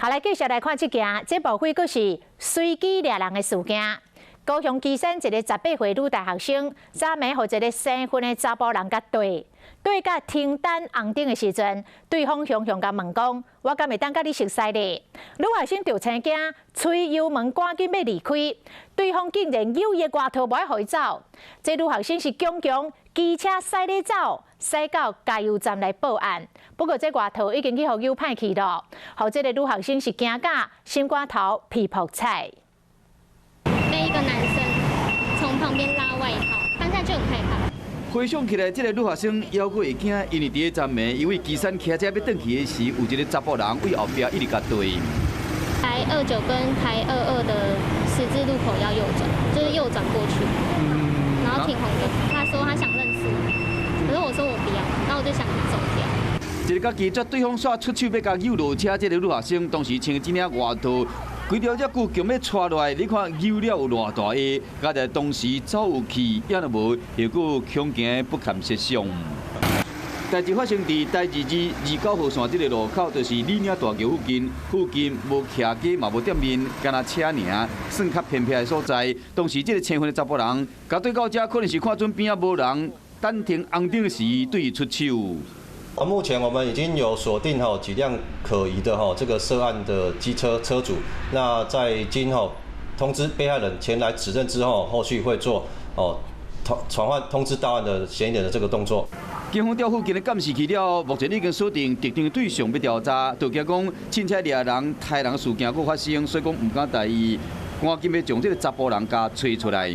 好，來繼續來看這件，這無非閣是隨機掠人的事件。高雄旗山一个18歲女大學生，昨暝予一个生份的查埔人共綴，綴甲停等紅燈的時陣，對方雄雄共問講：我敢會當佮你熟似咧？女學生就青驚，催油門趕緊欲離開，對方竟然扭伊的外套無愛予伊走。這女學生是強強騎車駛咧走，駛到加油站來報案。不過這外套已經去予扭歹去囉，予這个女學生是驚甲心肝頭皮爆彩。被一個男生從旁邊拉外套，當下就很害怕。回想起來，這个女學生猶閣會驚，因為佇咧昨暝，伊為旗山騎車欲轉去的時，有一个查埔人對後壁一直共綴。台29跟台22的十字路口要右轉，就是右轉過去，然後停紅燈。他說他想認識我，可是我說我不要，然後我就想走掉。一个拒絕對方煞出手欲共扭落車，這个女學生當時穿這領外套，規條遮久強欲掣落來，你看扭了有偌大下，佳哉當時走有去，也若無，後果恐驚不堪設想。代誌發生佇台2229號線這个路口，就是李嶺大橋附近，附近無徛家嘛無店面，干焦車爾，算較偏僻的所在。當時這个青份的查埔人，共綴到遮，可能是看準邊仔無人，等停紅燈時對伊出手。啊，目前我們已經有鎖定吼幾輛可疑的吼這個涉案的機車車主，那在經吼通知被害人前來指認之後，後續會做哦傳喚通知到案的嫌疑人的這個動作。警方調附近的監視器了，目前已經鎖定特定對象欲調查，就驚講凊彩掠人、刣人事件閣發生，所以講毋敢大意，趕緊欲將這个查埔人共揣出來。